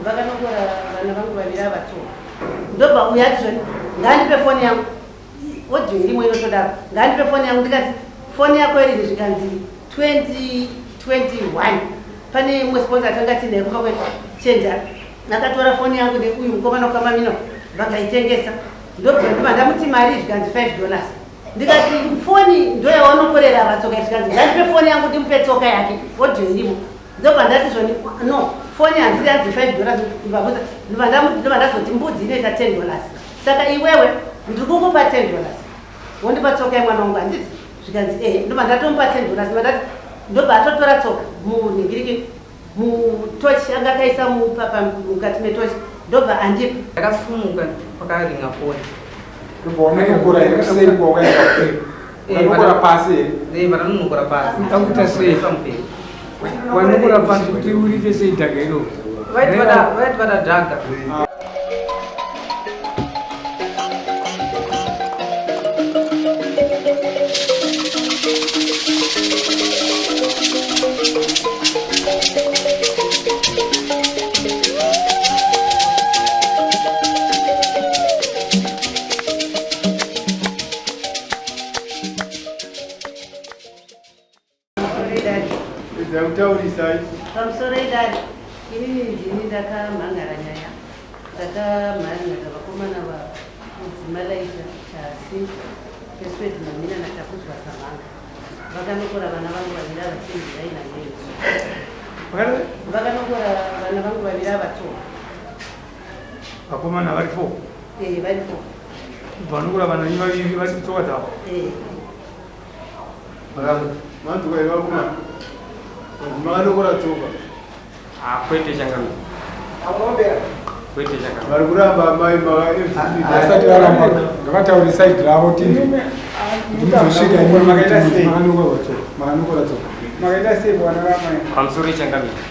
Vakanokora vana vangu vaviri ava tsoka. Ndobva uyo ati zvoni ngaandipe foni yangu. Audio irimo inotodaro. Ngaandipe foni yangu ndikati foni yako irini zvikanzi 2021 pane imwe sponsor atanga tinaye kumba kwedu chenja akatora foni yangu neuyu mukomana ukamamino vakaitengesa ndobva ndibva ndamuti mari zvikanzi 5 dollars ndikati foni ndoyawanokorera ava tsoka zvikanzi ngandipe foni yangu ndimupe tsoka yake audio irimo ndobva ndati zvoni no foni handisi yanzi 5 dollars ndobva ndazoti mbudzi inoita 10 dollars saka iwewe ndiri kukupa 10 dollars wondipa tsoka yemwana wangu handiti zvikanzi ehe ndobva ndatomupa 10 dollars ndobva ndati ndobva atotora tsoka munhingiriki mutochi anga akaisa mukati metochi ndobva andipa. Ndakasumuka pakaringa foni. Ndobva wanonokora here kuseri kwawakaenda Wanokora pasi here? Eh, vanonokora pasi. Akuita sei? Pamupeni. Wanokora pasi kuti uriite sei dhaga iro? Vaiti vada dhaga. Pamusoro idare, inini ndini ndakamhangara nyaya, ndakamhangara vakomana vaMalaisha Chasi, Peswed Mamina naTakudzwa Samhanga. Vakanokora vana vangu vaviri ava Chenjerai naNyenzo. Vakanokora vana vangu vaviri ava tsoka. Vakomana vari 4? Eh, vari 4. Vanokora vana venyu vaviri vari kutsoka dzavo? Eh. Manzwa here vakomana? Makanokora tsoka. Ah, kwete changamire. Kwete changamire. Vari kuramba amai Vasati varamba ngavataure side ravo tinzwe. Kuti muzosvika imi Makaita sei? makanokora tsoka. Makanokora tsoka. Makaita sei vana vamai? Pamusoro changamire.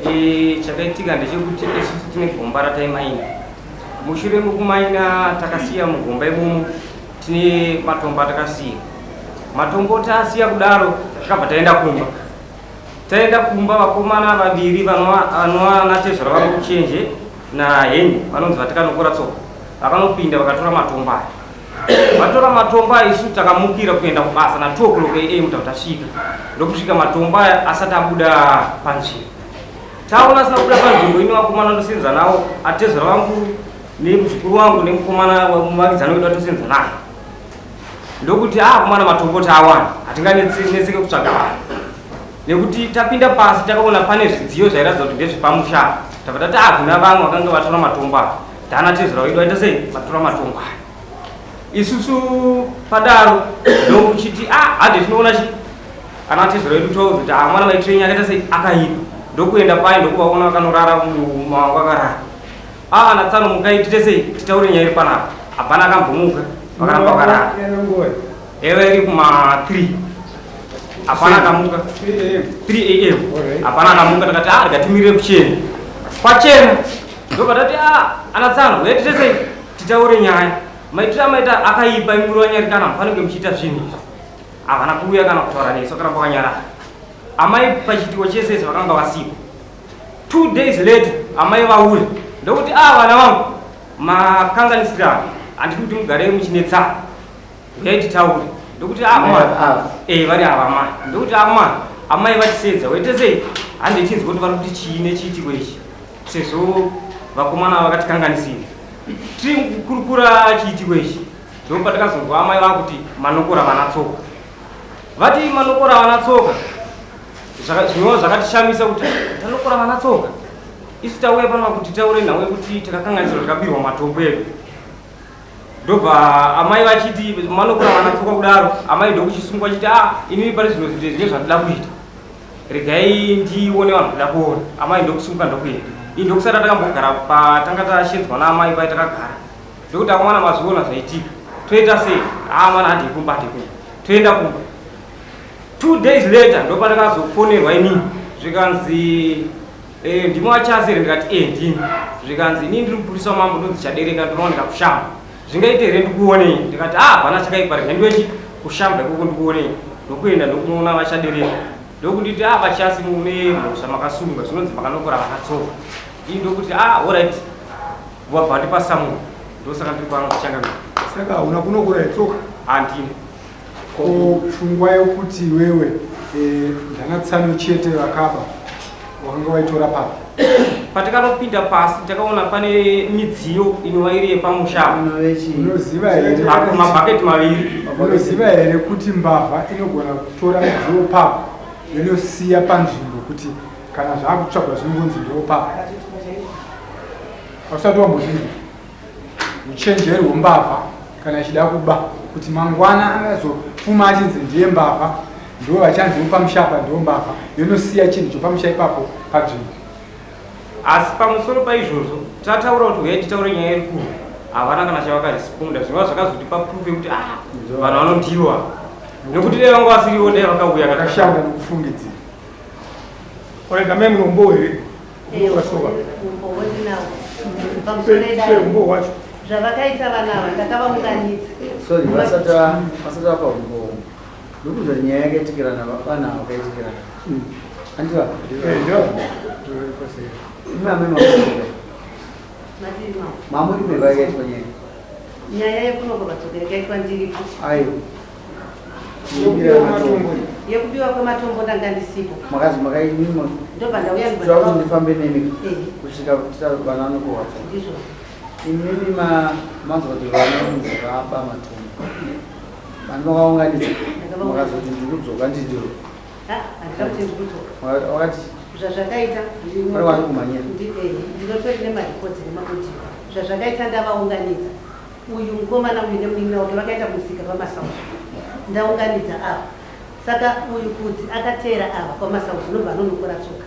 Eh, chakaitika ndechekuti isusu tine gomba rataimaina. Mushure mekumaina takasiya mugomba imomo tine matombo atakasiya. Matombo tasiya kudaro takabva taenda kumba. Taenda kumba vakomana vaviri vanova natezvara vavo Kuchenje naHenry vanonzi vatikanokora tsoka vakanopinda vakatora matombo aya. Vatora matombo aya isu takamukira kuenda kubasa na 2 o'clock am tava tasvika ndokusvika matombo aya asati abuda panzvimbo. Taona asina kubuda panzvimbo ini vakomana ndosenza navo atezvara vangu nemuzukuru wangu nemukomana muvakidzani wedu atosenza naye. Ndokuti ah kumana matombo taawana hatinganetseke kutsvaga vanhu nekuti tapinda pasi takaona pane zvidziyo zvairatidza kuti ndezvepamusha tabva tati ah kuna vamwe vakanga vatora matombo aya tana tezvara wedu vaita sei vatora matombo aya isusu padaro ndokuchiti ah hade tinoona chi ana tezvara wedu toudza kuti ah mwana maitiro enyu akaita sei akaipa ndokuenda paye ndokuvaona vakanorara mumawangu akarara Ah ana tsano mukai tite sei titaure nyaya iri panapa. Hapana akambomuka vakaramba vakarara. Ewe iri kuma 3. Hapana akamuka. 3 am. Hapana akamuka takati ah rega timirire kuchena. Kwachena. Ndobva tati ah ana tsano uye tite sei titaure nyaya. Maitiro amaita akaipa imuri wanyarikana mufanirwe muchiita zvinhu izvi. Havana kuuya kana kutaura nesu vakaramba vakanyarara. Amai pachiitiko chese ichi vakanga vasipo. 2 days later amai vauya ndokuti ah vana vangu makanganisirana handidi kuti mugare muchinetsana uyai titaure ndokuti ah ma eh vari ava amai ndokuti ah ma amai vatisedza waite sei hande tinzwe kuti vari kuti chii nechiitiko ichi sezvo vakomana vakatikanganisira tiri kukurukura chiitiko ichi ndopatakazonzwa amai vakuti manokora vana tsoka vati manokora vana tsoka Zvinova zvakatishamisa kuti tanokora vana tsoka isu tauya pano kuti titaure nhau yekuti takakanganisirwa takabirwa matombo edu ndobva amai vachiti manokora vana tsoka kudaro amai ndokuchisungwa chiti a ah, inini pane zvino zvine zvandida kuita regai ndione vanhu kuda kuona amai ndokusunguka ndokuenda ini ndokusara takambogara patanga tashedzwa naamai pai takagara ndokuti akomana mazviona zvaitika toita sei a ah, mwana handei kumba handei kumba toenda kumba 2 days later ndopandakazofonerwa inini zvikanzi eh, ndimi wachasi here ndikati eh, ndini zvikanzi inini ndiri mupurisa wamambo ndonzi chadereka ndinowanika kushamba zvingaite here ndikuonei ndikati ah hapana chakaipa rega ndiwechi kushamba ikoko ndikuonei ndokuenda ndokunoona vachadereka ndokunditi ah vachasi mune mhosva makasunga zvinonzi makanokora vakatsoka. Ini ndokuti ah alright, wabva wandipa summon, ndosaka ndiri pano kuchangamira. Saka hauna kunokora tsoka? Handina. Ko pfungwa yokuti iwewe ndanatsano chete vakaba wakanga waitora papi? Patakanopinda pasi takaona pane midziyo inova iri yepamusha. Unoziva here mabhaketi maviri. Unoziva here kuti mbavha inogona kutora midziyo papo yonosiya panzvimbo kuti kana zvaakutsvagwa zvinongonzi ndo papo? Hausati wambozvinzwa uchenjeri hwembavha kana ichida kuba kuti mangwana angazopfuma achinzi ndiye mbavha, ndo vachanzi pamusha apa ndo mbavha, yonosiya chinhu chopamusha ipapo panzvimbo? Asi pamusoro paizvozvo tataura kuti huyai titaure nyaya iri kuru, havana kana chavakaresponda, zvinova zvakazotipa proof yekuti ah, vanhu vanodiwa, nekuti dai vanga vasiriwo dai vakauya. Vakashanda nokufungidzira. Alright, amai, munombo here? Unovasoka. Umbowo ndinawo pamusoro edare. Umbo wacho. Zvavakaita vana ava, ndakavaunganidza. Sorry, vasati vapa umbowo, ndikuza nyaya yakaitikirana vana vakaitikirana, andiva? Imi amai mamusoka? Matiri mawo. Mamuri meva yakaitwa nyaya? Nyaya yekunokora tsoka yakaitwa ndiripo. Ayo. Yekubiwa matombo. Yekubiwa kwematombo ndanga ndisipo. Makazi makaimima? Ndobva ndauya. Kuti ndifambe nemi kusvika vana vanokohwa tsoka. Ndizvo. Imimi manzwa kuti vana vanzi vaba matombo, vanhu vakaunganidza, makazoti ndiri kudzoka, ndindiro? Handida kuti ndiri kudzoka. Wakati Zvazvakaita Pari wari kumhanyira. Ndinotori nemaripoti nemaaudio. Zvazvakaita, ndavaunganidza, uyu mukomana uyu nemunin'ina wake vakaenda kumusika paMasauso. Ndaunganidza ava, saka uyu Kudzi akateera ava kwaMasauso, nobva anonokora tsoka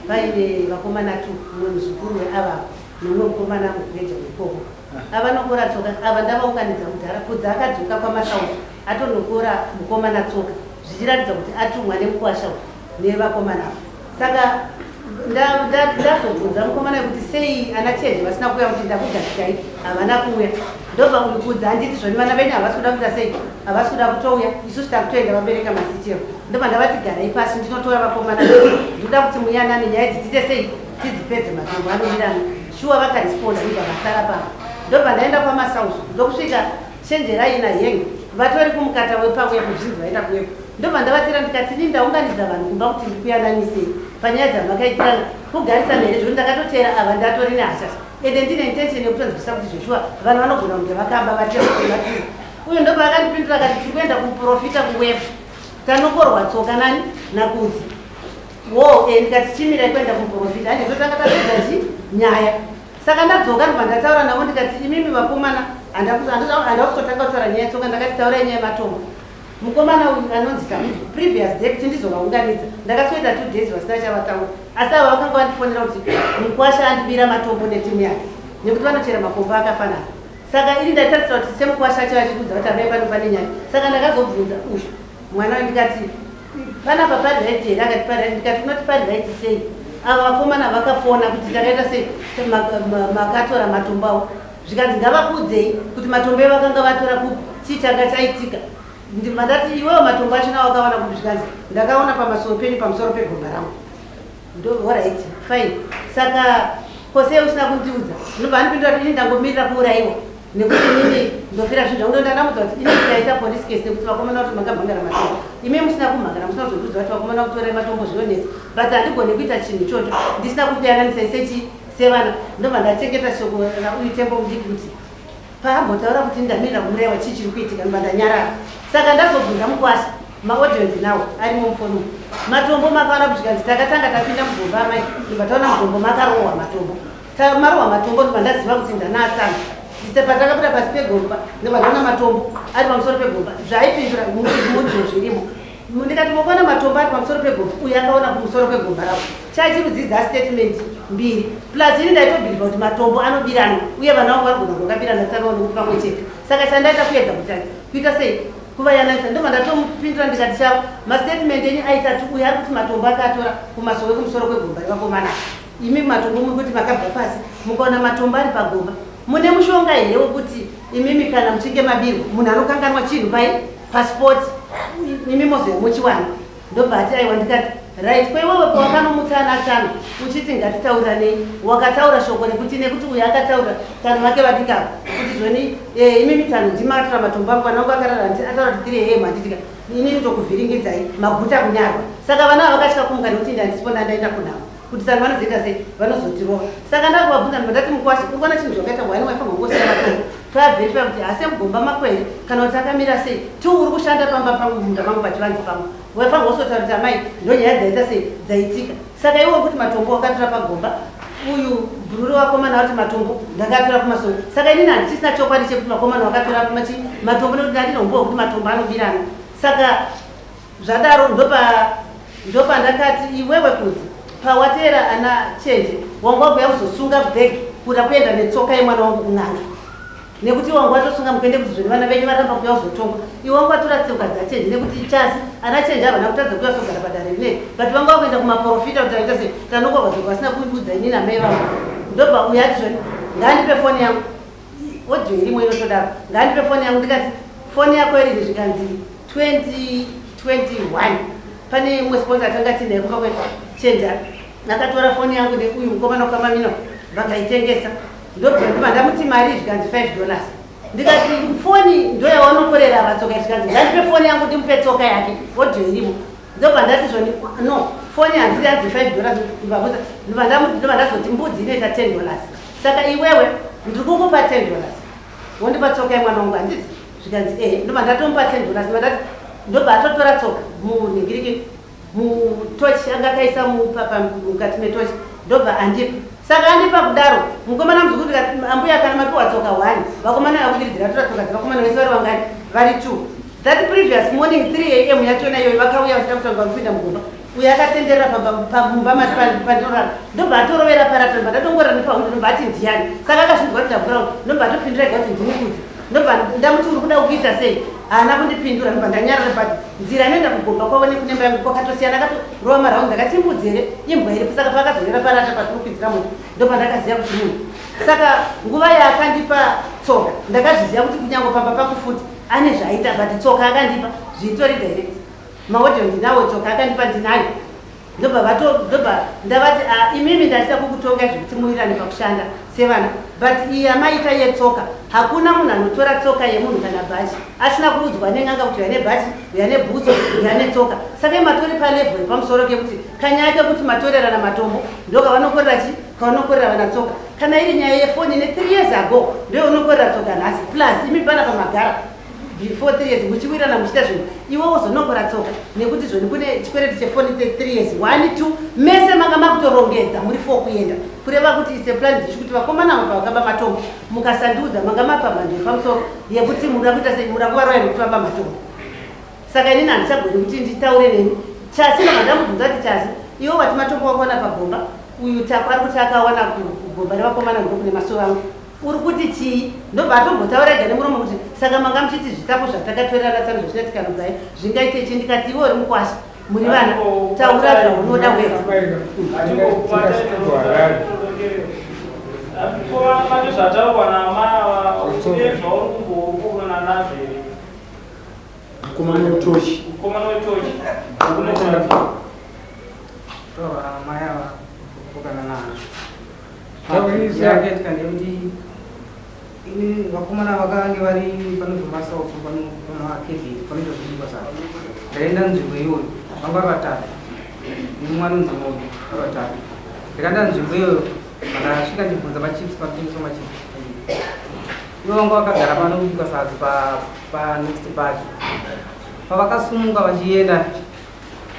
paine vakomana tu, mumwe muzukuru weava nemumwe mukomana mugweja wekoko. Avanokora tsoka ava, ndavaunganidza mudhara Kudzi akadzoka kwaMasauso atonokora mukomana tsoka, zvichiratidza kuti atumwa nemukwasha uyu nevakomana ava. Saka ndazobvunza mukomana kuti sei ana Chenje vasina kuuya kuti ndakugadzikai, havana kuuya. Ndobva uyu Kudzi handiti zvoni vana venyu havasi kuda kuita sei, havasi kuda kutouya, isusu takutoenda vabereka masichero. Ndobva ndavati garai pasi, ndinotora vakomana, ndinoda kuti muyanane, nyaya idzi tiite sei, tidzipedze, matombo anomirana shuwa. Vakaresponda, ndobva vasara pavo. Ndobva ndaenda kwaMasauso, ndokusvika Chenjerai naHeng vatori kumukata wepawepo, zvinzi vaenda kuwepo. Ndobva ndavatira ndikati ini ndaunganidza vanhu kumba kuti ndikuyananisei panyaya dzamakaitirana kugarisana here, zvekuti ndakatoteera ava ndatori nehasha, ende ndine intention yekutonzwisisa kuti zveshuwa vanhu vanogona kunge vakamba vatira uyu. Ndobva akandipindura akati tiri kuenda kumuprofita kuwepo, tanokorwa tsoka nani, naKudzi wo. Ndikati chimirai kuenda kumuprofita, handi totanga tapedza chi nyaya. Saka ndadzoka, ndobva ndataura navo ndikati imimi vakomana, handakuzotanga kutaura nyaya yetsoka, ndakati taurai nyaya yematombo. Mukomana uyu anonzi Tamudzo, previous day kuti ndizovaunganidza ndakasweta 2 days vasina chavataura, asi ava vakanga vandifonera kuti mukwasha andibira matombo netimu yake, nekuti vanochera makombo akafanana. Saka ini ndaitarisira kuti semukwasha acho achikudza kuti amai pano pane nyaya. Saka ndakazobvunza uyu mwana uyu ndikati panapa pari right here? Akati pari right. Ndikati unoti pari right sei, ava vakomana vakafona kuti takaita sei, makatora matombo avo? Zvikanzi ngavakuudzei kuti matombo evo vakanga vatora kupi, chii changa chaitika. Ndati iwewo matombo achona wakaona kupi? Zvikanzi ndakaona pamasoro penyu, pamusoro pegomba rangu. Ndo alright, fine, saka kosei usina kundiudza? Ndobva andipindura kuti ini ndangomirira kuurayiwa, nekuti inini ndofira zvinhu zvangu. Ndandamudza kuti ini ndikaita police case nekuti vakomana kuti makamhangara matombo, imi musina kumhangara, musina kuzondiudza kuti vakomana kutorai matombo, zvinonetsa, but handigoni kuita chinhu ichocho ndisina kukuyananisai sechi sevana. Ndobva ndachengeta shoko rauyu Tembo mudiki kuti paambotaura kuti ndamirira kuurayiwa, chii chiri kuitika? Ndobva ndanyarara. Saka ndazobvunza mukwasha, maaudio ndinawo arimo mufoni umu, matombo makaona kusvikanzi takatanga tapinda mugomba amai, ndobva taona mugombo makarohwa matombo, marohwa matombo, ndobva ndaziva kuti ndanatsana ise. Patakabuda pasi pegomba, ndobva ndaona matombo ari pamusoro pegomba. Zvaipindura mudzo zvirimo. Ndikati mukaona matombo ari pamusoro pegomba, uyu akaona kumusoro kwegomba ravo, chachirudzidza statement mbiri. Plus ini ndaitobhilivha kuti matombo anobiranwa, uye vana vangu vanogona kunge vakabirana tsanawo nekuti pamwe chete. Saka chandaita kuedza kuti kuita sei kuvayananisa. Ndobva ndatomupindura ndikati chavo mastatement enyu aitatu, uyu ari kuti matombo akatora kumasowe kumusoro kwegomba revakomana, imi matombo muri kuti makabva pasi mukaona matombo ari pagomba. Mune mushonga here wekuti imimi kana muchinge mabirwa, munhu anokanganwa chinhu pai pasipoti, imi mozoya mochiwana? Ndobva ati aiwa. Ndikati Right, kweiwewe pawakanomutsa ana tsano uchiti ngatitauranei, wakataura shoko rekuti nekuti uyu akataura tsano vake vadikava kuti zvoni imimi tsano ndima atora matombo angu, vana vangu vakarara ataura kuti tiri hemu handitika inini ndokuvhiringidzai maguta kunyarwa. Saka vana ava vakatya kumuka nekuti ndandisipo ndandaenda kunhamo kuti tsano vanozoita sei, vanozotirova. Saka ndakuvabvunza ndibva ndati mukwasha uri kuona chinhu zvakaita hwani waifanirwa kungosiya matombo toaverify kuti haasi emugomba mako here kana kuti akamira sei. Two uri kushanda pamba pangu mumunda mangu pachivanze pangu waifanirwa kusotaura kuti amai ndonyaya dzaita sei dzaitika. Saka iwe kuti matombo wakatora pagomba uyu bhururu vakomana vati matombo ndakatora kumasowe. Saka inini handichisina chokwadi chekuti vakomana vakatora matombo nekuti ndandine humbo hwekuti matombo anobirana. Saka zvadaro ndopandakati iwewe kunzi pawateera ana chenje wanga wakuya kuzosunga bhegi kuda kuenda netsoka yemwana wangu kun'anga nekuti wangu watosunga mukuende kuti zvoni vana venyu varamba kuya kuzotongwa iwe wangu watora tsoka dzachenje nekuti chasi ana chenje havana kutadza kuya kuzogara padare rineri but vanga vakuenda kumaporofita kuti aita sei tanongorwa dzoko vasina kundiudza inini amai vangu. Ndobva uyo ati zvoni ngandipe foni yangu audio irimo inotodaro ngandipe foni yangu ndikati foni yako irini zvikanzi 2021 pane imwe sponsor atanga tinaye kumba kwedu chenja akatora foni yangu nekuyu mukomana wakamamino vakaitengesa. Ndobva ndibva ndamuti mari zvikanzi $5 ndikati foni ndoyawanokorera vatsoka zvikanzi ngandipe foni yangu ndimupe tsoka yake audio irimo. Ndobva ndati zvoni no foni handiti hanzi $5 ndobva ndazoti mbudzi inoita $10 saka iwewe ndiri kukupa $10 wondipa tsoka yemwana wangu handiti zvikanzi ehe. Ndobva ndatomupa $10 ndati ndobva atotora tsoka munhingiriki mutochi anga akaisa mukati metochi ndobva andipa. Saka andipa kudaro mukomana muzukuru ambuya kana mapiwa tsoka 1 vakomana vakubiridzira tora tsoka dzevakomana vese vari vangani vari 2. That previous morning 3 am yachona iyoyo vakauya vachida kutanga kupinda mugomba uyo akatenderera pamumba pandinorara ndobva atorovera parata ndobva ndatongorera nepahwindo ndobva ati ndiyani. Saka akazvinzwa kuti ndavhura ndobva atopindura ega kuti ndini kudzi. Ndobva ndamuti uri kuda kuita sei haana kundipindura ndobva ndanyarara but nzira inoenda kugomba kwavo nekunemba yangu kwakatosiyana akatorova maraundi ndakati imbudzi here imbwa iripo. Saka paakazorera parata patiri kupinzira munhu ndobva ndakaziva kuti munhu. Saka nguva yaakandipa tsoka ndakazviziva kuti kunyange pamba pangu futi ane zvaaita but tsoka akandipa zvitori direct maaudio ndinawo tsoka akandipa ndinayo. Ndobva ndavati imimi ndachida kukutonga zvekuti muwirane pakushanda sevana but iyi yamaita yetsoka hakuna munhu anotora tsoka yemunhu kana bhachi asina kuudzwa nen'anga kuti uya nebhachi uya nebhutso uya netsoka. Saka matori palevhel yepamusoro kekuti kanyaya kekuti matorerana matombo ndokavanokorera chi kavanokorera vana tsoka. Kana iri nyaya yefoni ne 3 years ago ndoyaunokorera tsoka nhasi plus imi pana pamagara before 3 years muchiwirana muchiita zvinhu iwe wozonokora tsoka nekuti zvoni kune chikwereti chefoni 3 years 1 2 mese manga makutorongedza muri 4 kuenda kureva kuti is a plan dish kuti vakomana ava pavakaba matombo mukasandiudza manga mapa mhando yepamusoro yekuti muda kuita sei muda kuvaroya nekuti vaba matombo. Saka inini handichagoni kuti nditaure nemi chasi ndobva ndamubvunza kuti chasi iwe wati matombo wakawana pagomba uyu Taku ari kuti akawana kugomba revakomana ndokune masuo angu uri kuti chii. Ndobva atombotaura ega nemuromo kuti saka manga muchiti zvitapo zvatakatorerana tsano zvachinatika mugai zvingaite chii. Ndikati iwe uri mukwasha muri vana taura zvaunoda wega. Pane zvataurwa naamai ava une zvauri kumbopokana nazvo here? Mukomana wetochi. Mukomana wetochi. Amai ava kupokana nazvo. Yakaitika ndeyekuti ini vakomana vakange vari panobva masaufu pamakevi panoita zvekubikwa sadza. Ndaenda nzvimbo iyoyo vanga vari vatatu nemumwe anonzi Mobi vari vatatu. Ndikaenda nzvimbo iyoyo vakasvika ndibvunza machips panotengeswa machips. Ivo vanga vakagara panobikwa sadza panext pacho. Pavakasumuka vachienda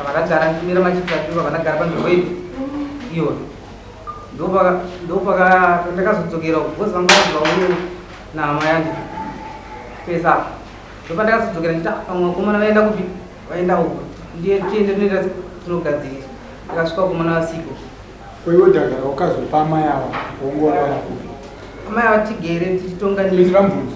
vakagara ndichimira machips acho vakagara panzvimbo ipi iyoyo. Ndopaka ndakazodzokera because vanga vauye nahama yangu pesa apa. Ndopandakazodzokera ndichiti pamwe vakomana vaenda kupi vaenda uko ndiye tiende tinoita tinogadzirisa. Ndakasvika vakomana vasiko. Ko iwe dhagara wakazopa amai ava wongorara kupi? Amai ava tigere tichitonga ni. Pindura mubvunzo.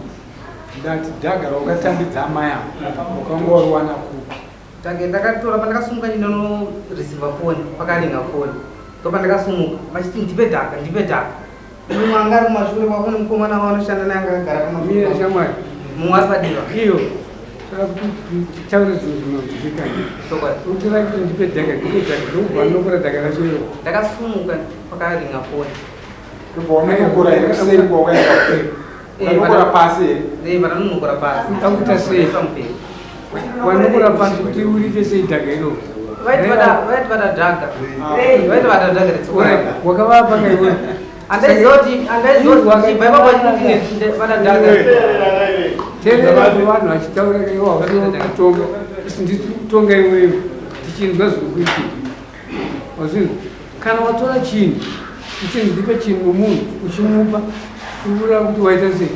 Ndati dhagara wakatambidza amai ava wakangoriwana kupi? Tage ndakatora pandakasumuka ndinonoreceiva foni pakaringa foni. Ndopandakasumuka vachiti ndipe dhaka ndipe dhaka. Mumwe anga ari kumashure kwako nemukomana wavanoshanda naye anga akagara pamashure. Mira shamwari. Mumwe ari padiwa. Iyo. Toda kuti titaure zvinhu zvinonzwika. Utora kuti ndipe dhaka, ndipe dhaka, ndokubva ndinokora dhaka racho iro. Ndakasumuka pakaringa foni. Ndobva wanokora here kuseri kwawakaenda? Wanokora pasi here? Eh, vanonokora pasi. Akuita sei? Pamupeni. Wanokora pasi kuti uriite sei dhaka iro? Vaiti vada vaiti vada dhaga. Vaiti vada dhaga retsoka. Alright, wakavapa kaiwe. Andaizoti andaizoti chibva ipapo achiti vada dhaga. Teerera kuvanhu vachitaura kaiwe wakatokutonga. Isi ndiri kutonga iwewe tichinzwa zviri kuitika. Wazvinzwa? Kana watora chinhu, uchinzi ndipe chinhu nomunhu uchimupa, urikuda kuti waita sei?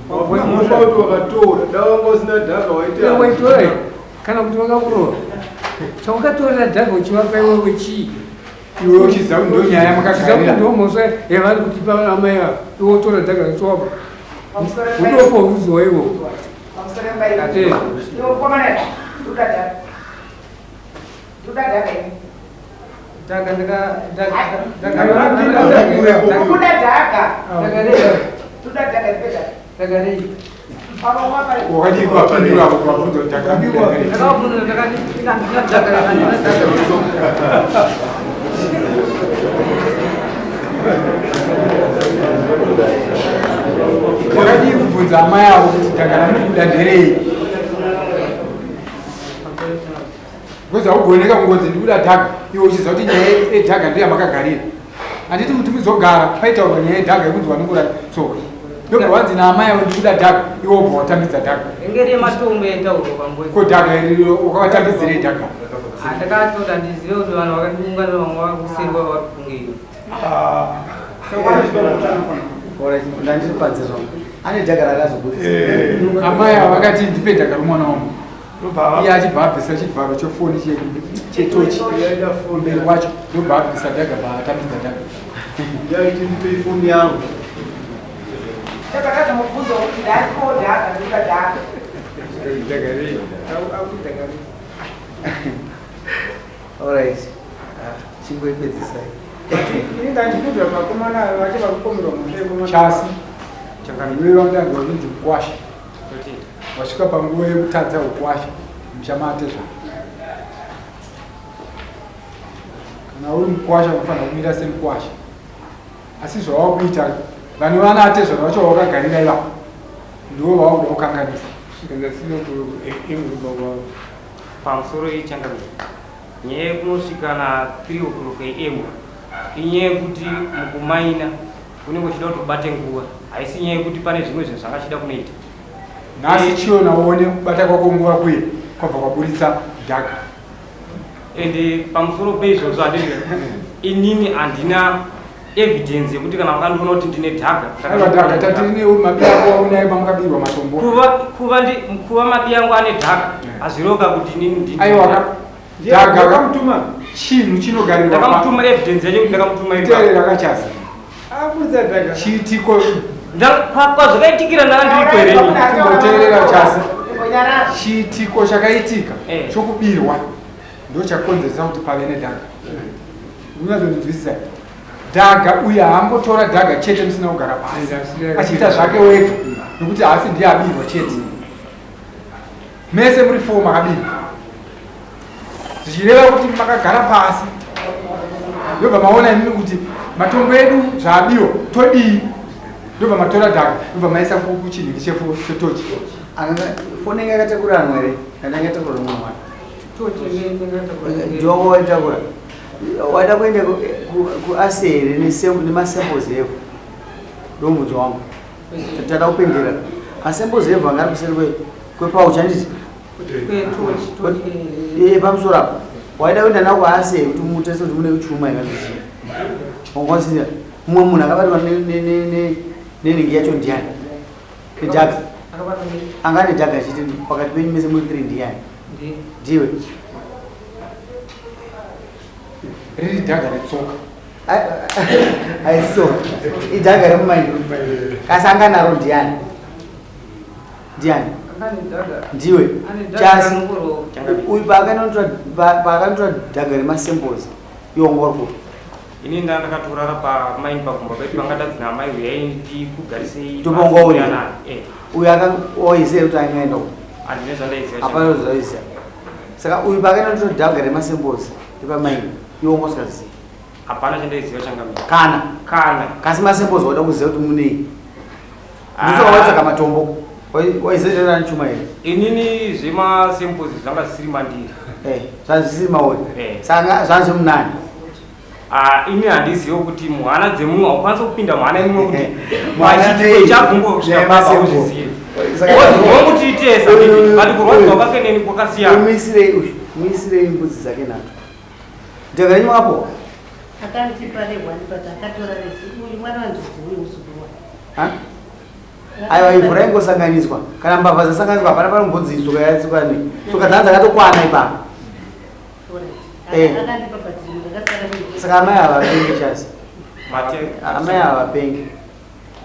Mhosva kuti wakatora, dai wanga usina dhaka waita. Waitora here? Kana kuti wakakurova? Chawakatorera dhaka uchivapa iwewe chii? Iwe uchiziva kuti ndo nyaya Uchiziva kuti yamakagarira. ndo mhosva yavari kutipa amai ava, iwe wotora dhaka racho wapa. Udofa uruziwa iwo. Pamusoro pembairo. Eh. Iwe mukomana, ndoda dhaka. Ndoda dhaka ini. Dhaga ndaka dhaga dhaga Ndoda dhaka. dhaga rei. Ndoda dhaka ndipe dhaka. Dhaga rei. Papa wapa. Wakadii kuwapindura apo kuwabvunza kuti dhaka ramuda here? Ndakavabvunza ndakati ndina dhaga ndina dhaga retsoka. Wakadii kubvunza amai avo kuti dhaka ramuri kuda nderei? Because haugoneka kungonzi ndikuda dhaka iwe uchiziva kuti nyaya yedhaka ndiyo yamakagarira. Handiti kuti muzogara paitaurwa nyaya yedhaka yekunzi wanokura tsoka. Ndobva wanzi naamai avo ndikuda dhaka iwe wobva watambidza dhaka. Inge yematombo yaitaurwa panguva. Ko dhaka iri wakavatambidzirei dhaka? Ndakatoti handizive kuti vanhu vakandiunganira vamwe vakuseri kwavo vari kufungei. Alright, ndandiri panze zvangu. Ane dhaka rakazobudisa. Amai avo vakati ndipe dhaka romwana wangu. Iye achibva abvisa chivharo chefoni chetochi kumberi kwacho ndobva abvisa dhaka bva atambidza dhaka. Yaiti ndipe foni yangu. Saka ndazomubvunza kuti ndaripo dhaka, ndoda dhaka. Dhaka rei? Akuti dhaga rei. Alright. Ah, Chingoipedzisai. Ini ndandibvunza vakomana vacho vakupomerwa mhosva yekumwa. Chasi iwewe wandanzwa kunzi mukwasha. Wasvika panguva yekutadza ukwasha muchamatezvara. Kana uri mukwasha unofanira kumira semukwasha. Asi zvawakuita vane vana atezvara vacho vawakagarira ivavo ndivo vawakuda kukanganisa. Ndasina kuimba kwavo. Pamusoro yechangamire, nyaya yekunosvika na 3 o'clock am inyaya yekuti mukumaina unenge uchida kuti ubate nguva, haisi nyaya yekuti pane zvimwe zvinhu zvangachida kunoita. Nhasi chiona uone kubata kwako nguva kuye kwabva kwaburitsa dhaka. Ende pamusoro peizvozvo handiti inini handina evidence yekuti kana vakandiona kuti ndine dhaka. Aiwa, dhaka tatiri nemabi ako unaye pamakabirwa matombo. Kuva kuva ndi kuva mabi yangu ane dhaka hazviroka kuti inini ndini. Aiwa ka dhaka Wakamutuma. chinhu chinogarirwa. Ndakamutuma evidence yacho kuti ndakamutuma iri pa- Teerera kachasi. Abudisa dhaka. Chiitiko Kwazvakaitikira ndanga ndiri kwereni. Chimboteerera chasi. Imbonyarara. Chiitiko chakaitika Eh. chokubirwa ndo chakonzeresa kuti pave nedhaka. Unyatsondinzwisisa. Dhaga uyu haangotora dhaga chete musina kugara pasi. Achiita zvake wega nokuti haasi ndiye abirwa chete. Mese muri four makabirwa. Zvichireva kuti makagara pasi. Ndobva maona imimi kuti matombo edu zvaabiwa todii. Ndobva matora dhaga ndobva maisa kuchinhiki chetochi. Foni yanga yakatakuranwa here? Kana yanga yatakurwa nemumwe mwana? Tochi inge Ndiwo waitakura. Waida kuenda kuase here nemasamples evhu? Ndomubvunzo wangu. Tada kupendera. Masamples evhu anga ari kuseri kwepauchi handiti? Kwetochi tochi. Eh, pamusoro apo. Waida kuenda nako kuase kuti mutese kuti mune chuma yakazvichii. Wangwasira. Mumwe munhu akabatwa nenhingi yacho ndiani? Nedhaga. Akabatwa Anga ane dhaga achiti pakati penyu mese muri three ndiani? ndi Ndiwe. Riri dhaga retsoka. Aiso. Idhaga remumaini. Kasi anga naro ndiani? Ndiani? ane dhaga. Ndiwe. Ane dhaga Chasi. rakanongorwa. Uyu paakanotora dhaga remasamples iwo wanga uri kupi? Ini nda ndakatorara pamaini pagomba pedu pangatadzi naamai uyai ndikugarisei. Ndopanga uri? Eh. Uyu waiziva kuti angaenda uko. Handine zvandaiziva. Hapana zvaiziva. Saka uyu pakaenda kutora dhaga remasembozi epamaini iwe wanga usikazivi. Hapana chandaiziva changamire. Kana. Kana. Kasi masembozi wada kuziva kuti munei. Ndosaka waitsvaga matombo. Waiziva chuma here? Inini zvemasembozi zvanga zvisiri mandiri. Eh, zvanga zvisiri mauri. Saka zvanga zvemunani. Ah, ini handizive kuti muhana dzemumwe haukwanisi kupinda muhana imwe kuti machitiko chagungosvika papa uzvizive. Wongutiitesa but kurwadziwa kwake neni kwakasiyana. Muisirei uyu, muisirei mbudzi dzake nato. Dhaka renyu apo? Akandipa rehwani but akatora rese. Uyu mwana wanzvudzi uyu muzukuru wangu. Ha? Aiwa ivhu raingosanganiswa. Kana mbavha dzasanganiswa hapana panombonzi tsoka yatsoka nei. Tsoka dzanga dzakatokwana ipapo. Eh. Saka amai ava vapenge chasi. Amai ava vapenge.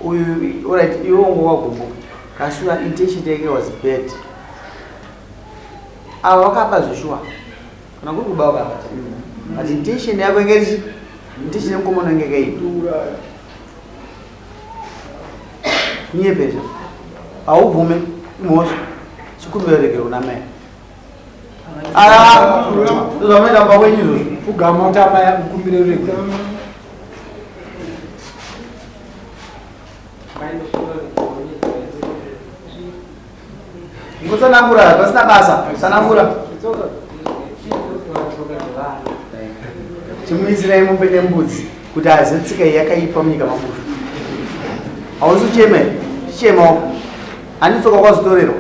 Uyu alright iwe wangu wagumbuka. Kasi your intention yake was bad. Ava wakapa zveshuwa. Kana kuri kuba wakapa. But intention yako inge iri intention yemukomana inge yakaipa. Kunyepesha. Haubvume imhosva. Chikumbiro regero kuna mai. Ah, ndozvamaita mumba kwenyu izvozvo. Pfugama kuti amai akukumbire ruregerero. Ngotsanangura pasina basa, tsanangura. Chimuisirai mombe nembudzi kuti azive tsika iyi yakaipa munyika maBushu. Hausi kuchema here? Chichemawo. Handi tsoka kwazotorerwa.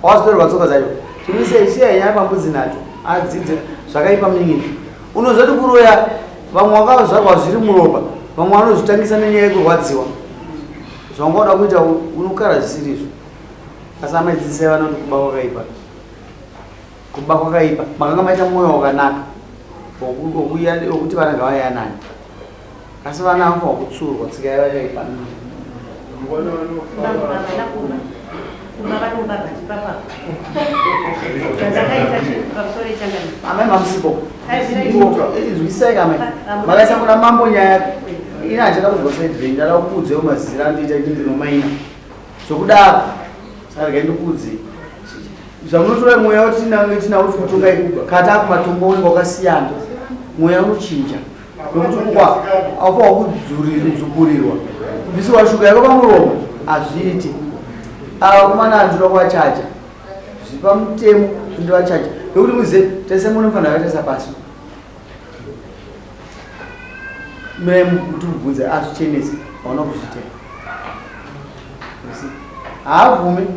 Wazotorerwa tsoka dzacho. Chimuisai siyai nyaya pambudzi nacho. Adzidze zvakaipa munin'ina. Unozoti kuroya vamwe vakazvarwa zviri muropa, vamwe vanozvitangisa nenyaya yekurwadziwa. Zvawanga uda kuita unokara zvisiri izvo. Asi amai dzidzisai vana kuti kuba kwakaipa. Kuba kwakaipa. Makanga maita mwoyo wakanaka wokuti vana ngavayanane. Asi vana vanofanirwa kutsurwa tsika yavo yakaipa. Amai mamusipo. Inzwisisai kamai. Makaisa kuna mambo nyaya ini handichada kunzwa side renyu ndada kukuudzai mazizira andoita ini ndinomaina. Zvokudaro saka regai ndikuudzei. Zvamunotora mweya watinawo tikutonga kati apo matombo unenge wakasiyana. Mweya unochinja. Nokuti kukwa aufanirwa kudzukurirwa. Kubvisirwa shuga yako pamuromo hazviiti. Ava vakomana handinoda kuvachaja. Zviri pamutemo kuti ndivachaje. Nokuti muzive tese munofanira kuita sapasi. Mirai kuti mubvunze azvichenese hauna kuzviita. Haabvumi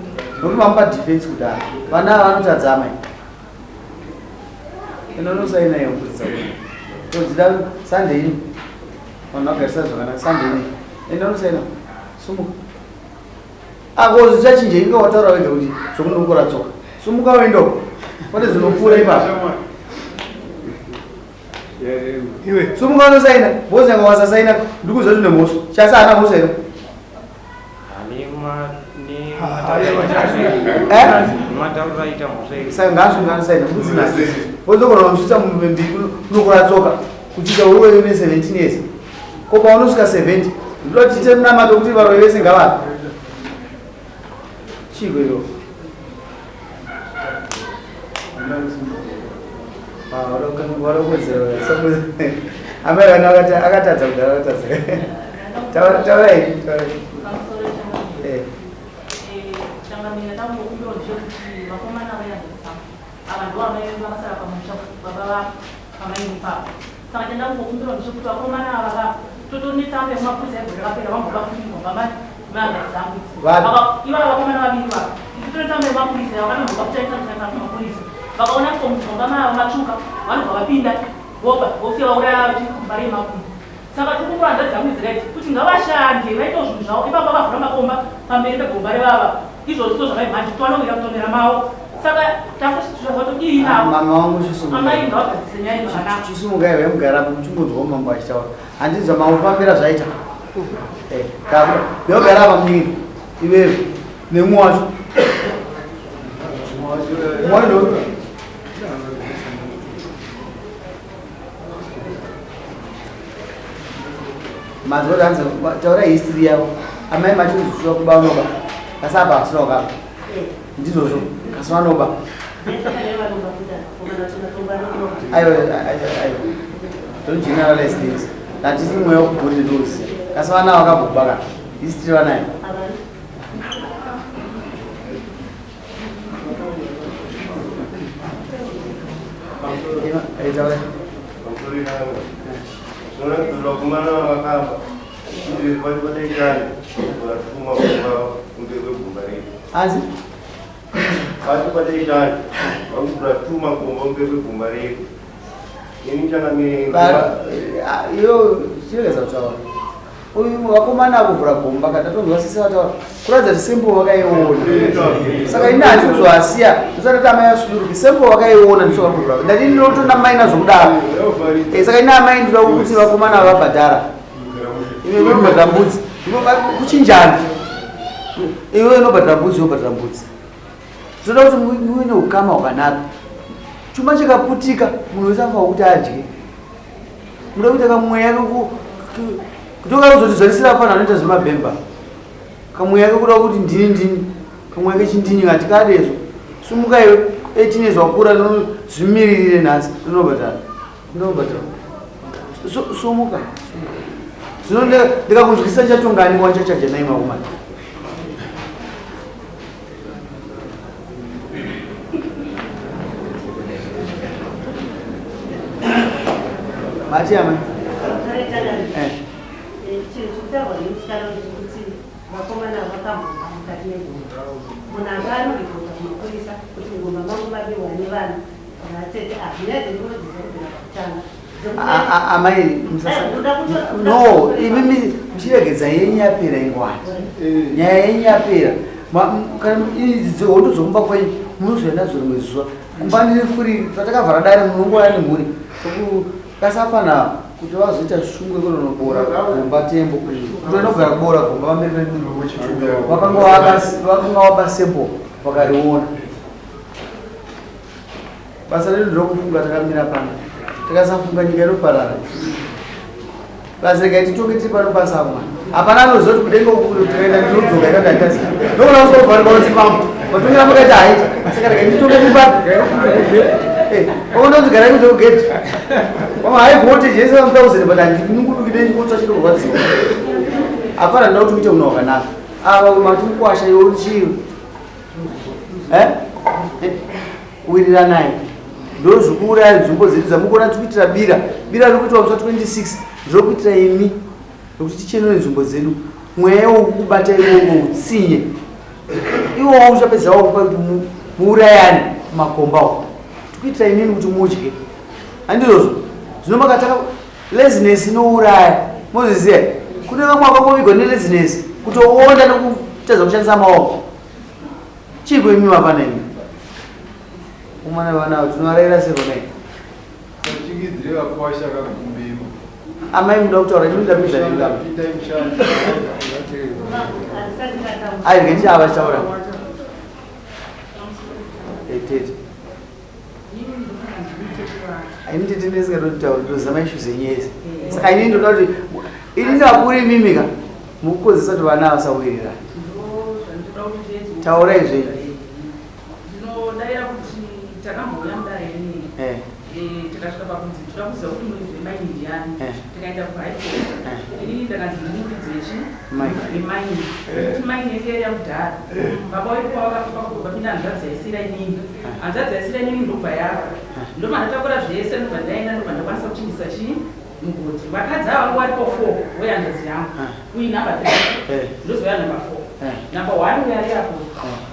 nokuti mamupa defense kudaro. Vana ava vanotadza amai. Inonosaina iyo mbudzi dzako. Todzida Sunday ino. Vanhu vagarisa zvakanaka Sunday ino. Enda unosaina. Sumuka. Ako zvichachinja inga wataura wega kuti zvokundokora tsoka. Sumuka uende uko. Pane zvinopfuura ipapo. Iwe. Sumuka unosaina. Bozi yanga wasasaina ndikuziva kuti une mhosva. Chasi haana mhosva here? Saka ngaasunga anosaina mbudzi nadzo. Wozogona kumusvitsa mbiri unokora tsoka kutsvitsa uri wewe une 17 years. Ko paunosvika 70 ndoda kuti tiite munamato kuti varoyi vese ngavafe. Chiiko iwo? Amai vana akatadza kudhara akatadza. Taurai, taurai. Eh. Changamire ndambokumbirawo ndechekuti vakomana vaya ava ndivo amai vedu vakasara pamusha baba vamai ipapo. Saka chandakungokumbirawo ndechekuti vakomana ava va totonetsana vemapurisa egore rakapera vamboda kupindwa baba vehama dzangu idzi. Vapi? Ava ivava vakomana vaviri vava titonetsana vemapurisa ava vanomboda kutarisa kutarisa kumapurisa. Vakaona kuti mugomba mava matsvuka vanobva vapinda voba vosiya vauraya vachibva remakumbo. Saka tiri kukumbira hanzvadzi dzangu idzi right kuti ngavashande vaitewo zvinhu zvavo ipapo vakavhura makomba pamberi pegomba revava izvozvo so zvavai manje kuti vanowira mutonera mavo saka takuti todii navo Mama wangu chisumuka. Amai ngavagadzise nyaya iyi zvakanaka. Chisumuka iwe mugara apo muchimbonzwa mambo achitaura. Handiti zvamaufambira zvaita. Eh, kabra. Yogara apa munini. Iwewe nemumwe wacho. Mumwe wacho ndo. Manzwa kuti hanzi taura history yavo. Amai mati kuzvishuwa kuba unoba. Asi apa hasina kukaba. Ndizvozvo kasi vanoba. Aiwa aiwa. Don't generalize things. Hatisi mweya wekugori ndouziva. Kasi vana vakamboba ka. History vanayo. Anzi? Iyo chiregedza kutaura. Uyu vakomana akuvhura gomba kana tatonzwa sisi vataura kuratidza kuti sembo vakaiona. Saka ini handisi kuzoasiya ndisati kuti amai vasuduruki sembo vakaiona ndiso vari kuvhura. Ndati ndinotonda mai nazvo kudaro. Eh, saka ini amai ndinoda kuti vakomana vabhadhara. Iwe unobhadhara mbudzi. Kuchinjana. Iwe unobhadhara mbudzi, iwe ubhadhara mbudzi. Tinoda kuti muve neukama hwakanaka. Chuma chikaputika munhu wese anofanira kuti adye. Muda kuita kamweya kutokazotizvarisira fana anoita zvemabhemba. Kamweya kekuda kuti ndini ndini. Kamweya kechindini hatikadezvo. Sumuka iwe 18 years wakura zvimiririre nhasi unobhadhara. Unobhadhara. Sumuka. Zvino ndikakunzwisisa chatongani wanchachaja nai makumana. Mati amai. Eh. Vakomana vakambobva mukati megomba. Munhu anga anoripota kumapurisa kuti mugomba mangu mabiwa nevana vatete ava. Nyaya dzendinodziziva kubvira pakutanga. Amai no imimi muchiregedza yenyu yapera ingwani eh. nyaya yenyu yapera idzi hondo dzokumba kwenyu munozoenda nadzo rimwe zuva kumba ndiri furi patakavhara dare munongouya nemhuri kasafana kuti vazoita shungu yekunonobora gomba tembo kuti vanogara kubora gomba pamberi pedu vakanga waba sembo vakariona Basa redu nderokufunga takamira pano. Tikasafunga nyika inoparara. Basa regai titonge tiri pano basa apo. Hapana anoziva kuti kudenga uku tikaenda ndinodzoka ina ndandasi. Ndokuona usovharika unzi pambo. Matongera makaita haita. Saka regai nditonge tiri pano. Eh, ondonzi garai kunze kugate. Mama high voltage yese 1000 but handinunguduki nechikotsva chinorwadziwa. Hapana ndinoda kuti uite unhu hwakanaka. Ava mati mukwasha iwe chii? Eh? Wiriranai. Ndozvikuuraya nzvimbo dzedu dzamukuona tikuitira bira. Bira riri kuitwa musi wa 26 ndiro kuitira imi nokuti tichenure nzvimbo dzedu. Mweya wokukubata iwowo utsinye. Iwowo uchapedza wakupa kuti muurayane kumakomba uko. Tikuitira imimi kuti mudye. Handizvozvo? Zvino makataka laziness inouraya. Mozviziva? Kune vamwe vakangovigwa nelaziness kutoonda nekutadza kushandisa maoko. Chiiko imi vapana imi? Umana vana avo tinovaraira sei vana imi? Chikidzire vakwasha kakumbema. Amai munoda kutaura imi munoda kuita nemi kama. Ai rege chava chitaura. Eh tete. Ini tete ndisingadi kutaura ndozama issues enyu yese. Saka ini ndoda kuti ini ndakuri imimi ka mukukonzesa kuti vana vasawirirana. Taurai zvenyu. Ndinodaira kuti takambouya mudare rineri eh. Eh, tikasvika pakunzi toda kuziva kuti muridzi wemaini ndiani eh. tikaenda kuhigh court inini ndakanzi ndini muridzi wechi wemaini kuti maini yese yari yakudhara baba wedu pavakafa vapinda hanzvadzi yaisira inini hanzvadzi yaisira inini ndobva yafa ndobva ndatakura zvese ndobva ndaenda ndobva ndakwanisa kuchingisa chii mugodhi vakadzi ava vanga varipo four wehanzvadzi yangu uyu number three ndozouya number four number one uyo ari apo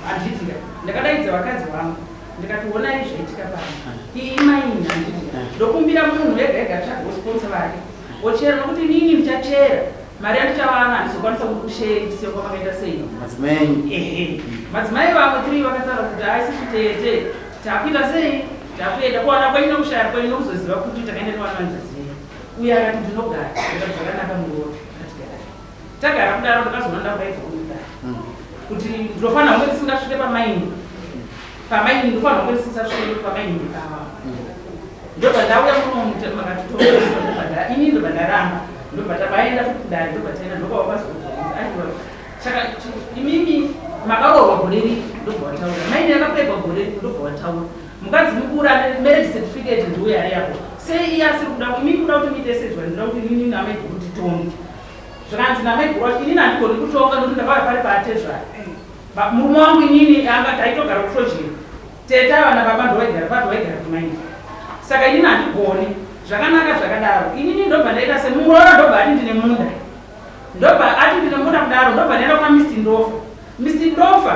handiitika ndakadaidza vakadzi vangu ndikati honai zvaitika pano iyi imaini handiitika ndokumbira munhu ega ega atsvage sponsor vake ochera nokuti inini ndichachera mari yandichawana handizokwanisa kukusheri seko makaita sei madzimai ehe madzimai vamwe tiri vakataura kuti aisisu tete Takuita sei? Takuenda kuwana kwenyu nokushaya kwenyu nokuzoziva kuti takaenda nevana vanzvadzi venyu. Uyo akati ndinogara. Ndikati zvakanaka muroora. Akati garai. Tagara kudaro ndakazoona ndakudaidzwa kudare. Kuti ndinofanira kunge ndisingasvike pamaini. Pamaini ndinofanira kunge ndisingasvike pamaini ava. Ndobva ndauya muno makatitora ndobva nda ini ndobva ndaramba. Ndobva tabaenda futi kudare ndobva taenda ndobva vakazoudza kuti aiwa saka imimi makaroorwa gore ripi? Ndobva wataura. Maini yakapegwa gore ndobva wataura. Mukadzi mukuru ane marriage certificate ndiuye ari apo. Sei iye asiri kuda imi kuda kuti muite sezvo ndinoda kuti inini namaiguru titonge. Zvakanzi namaiguru wacho inini handigoni kutonga nokuti ndakauya pari paatezvara. Murume wangu inini anga taitogara kuTrojeni. Tete ava nababa ndovaigara papi vaigara kumaini. Saka inini handigoni. Zvakanaka zvakadaro. Inini ndobva ndaita semuroora ndobva ati ndine munda. Ndobva ati ndine munda kudaro ndobva ndaenda kuna Mr Ndofa. Mr Ndofa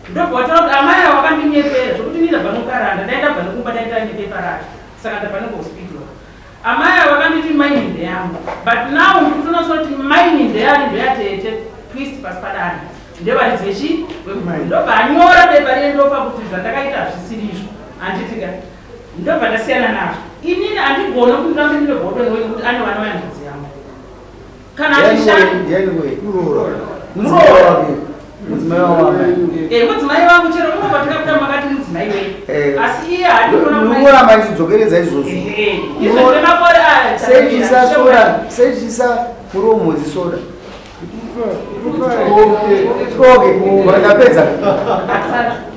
ndobva wataura kuti amai ava vakandinyepera zvekuti inini ndabva nokaranda dai ndabva nokumba dai ndaine pepa racho saka ndabva nekuhospital. Amai ava vakanditi maini ndeyangu but now ndikutonatsa kuti maini ndeyani ndeyatete twist pasi padare ndevaridzi vechi ndobva anyora pepa riye ndofa kuti zvandakaita hazvisiri izvo handiti ka ndobva ndasiyana nazvo inini handigone kuti ndirambe ndine godo newe nekuti ane vana vayanzvadzi yangu kana mudzimai wangu chero muno patakabuda makati mudzimai wenyu eh. asi iye haadikuramba achidzokeredza izvozvo seichisa soda seichisa muromo dzisoda okay ndapedza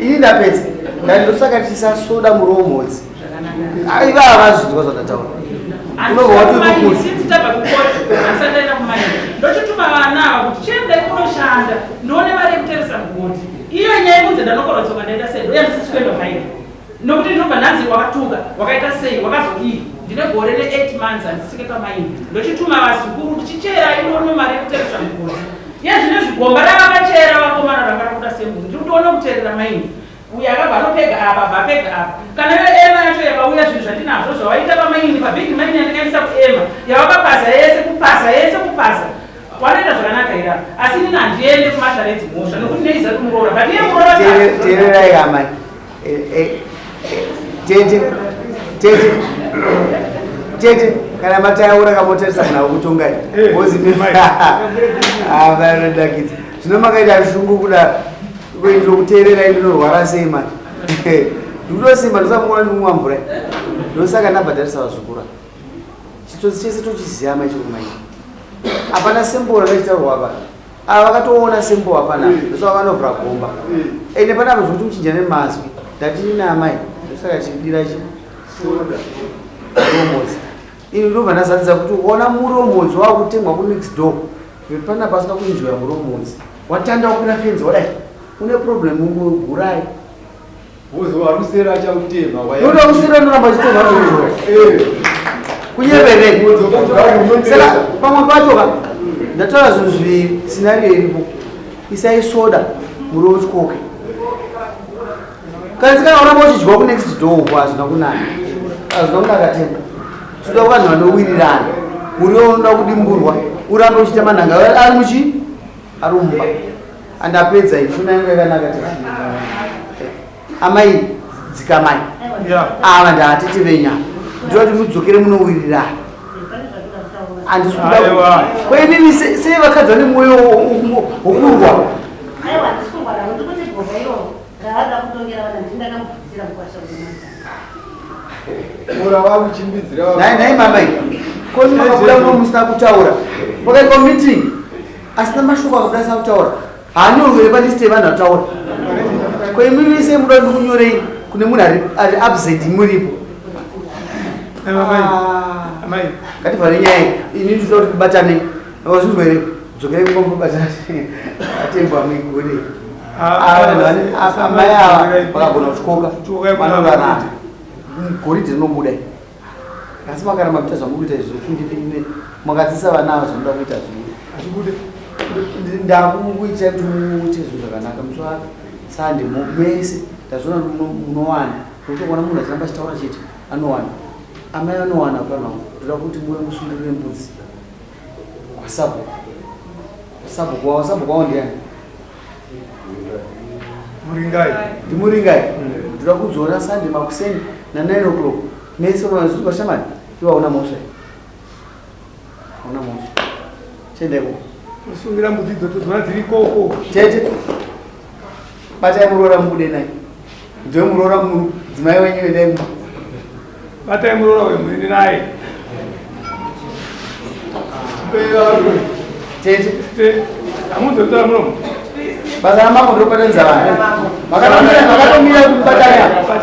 ini ndapedza ndandosaka tichisa soda muromodzi aiva havazvinzwa zvandataura unobva watokuti ndochituma vana ava kuti chiendai kunoshanda ndione mari yekuteresa mugodhi iyo nyaya yekunzi ndanokorotsoka ndaita sei ndoya ndisisi kuenda maini nokuti ndinobva ndanzi wakatuka wakaita sei wakazodii ndine gore ne8 months handisike pamaini ndochituma vazukuru kuti chicherai ndione mari yekuteresa mugodhi iye zvine zvigomba ravakachera vakomana ranga rakuda sembuzi ndiri kutoona kuterera maini Uyu akabva anopega apa abva apega apa. Kana iyo ema yacho yakauya zvinhu zvandinazvo zvawaita pamaini pabig maini yandikaendesa kuema yawakapaza yese kupaza yese kupaza wanoita zvakanaka here apa asi inini handiende kumatare edzimhosva nokuti neiza kumuroora but iye muroora Teererai amai. Eh, eh, eh, Tete, tete, tete, kana mataura kamotarisa munhu akutongai. Mozi Ah, vanodakidza. Zvino makaita shungu kuda Ndinokuteererai ndinorwara sei manje? Ndikutosimba ndosaka ndikumwa mvura. Ndosaka ndabhadharisa vazukura. Chitsotsi chese tochiziva mai chiri kumai. Hapana sembo rakachitaurwa apa. Ava vakatoona sembo hapana. Ndosaka vanovhura gomba. Ende panapa zvekuti muchinjane mazwi. Ndati nina amai. Ndosaka chidira chi. Soda. Romodzi. Ini ndobva ndazadza kuti ukaona muromodzi wakutengwa kunext door. Panapa asina kuenjoya muromodzi. Watanda wakwira fenzi wadai. Une problem gurai. Wozo warusera achautema. Yoda usera anoramba achitema zvoizvo. Eh. Kunyevere. Saka pamwe pacho ka ndataura zvinhu zviviri scenario iripo. Isai soda muriwo utyoke. Kana sikana uramba uchidyiwa ku next door uko hazvina kunaka. Hazvina kunaka temba. Toda vanhu vanowirirana. Muriwo unoda kudimburwa urambe uchiita manhanga ari muchi ari mumba andapedza iyi shona yangu yakanaka ti amai dzikamai ava ndaatete venyama ndinoda kuti mudzokere munowirirana handisi kuda koinini sei vakadzi vane mwoyo wokurwa Nhai mamai koni makabuda muno musina kutaura pakaitwa meeting asina mashoko akabuda asina kutaura haanyorwe here palist yevanhu vataura ko imimi sei muda kuti ndikunyorei kune munhu ari absent muripo ah. ngativhare nyaya ini ndinoda kuti tibatane wazvinzwa here dzokerai kumba mubatane atembo amuigone ah, amai ava vakagona kutyoka vanorarama goridhe rinobuda asi makaramba kuita zvamuri kuita izvo findifindi makadzidzisa vana ava zvamuda kuita zvibude ndakukuitai kuti muite zvinhu zvakanaka musi wasande mese ndazviona munowana nekuti kuona munhu achiramba achitaura chete anowana amai anowana vanhu vangu ndoda kuti muve musungirire mbudzi kwasabhuku sabhuku wavo sabhuku wavo ndiani Muringai. Ndimuringai. Ndoda kudzora Sunday makuseni na 9 o'clock. Mese unoziva shamani. Iwe hauna mhosva. Hauna mhosva. Chienda ikoko. Tosungira mbudzi idzo todzona dziri ikoko. Tete. Batai muroora mubude naye. Ndiwe muroora mudzimai wenyu endai mumba. Batai muroora uyo muende naye. Tete. Hamuzotaura muromo. Basa ramambo ndinobatanidza vanhu. Makatomira kuti mubatane apa.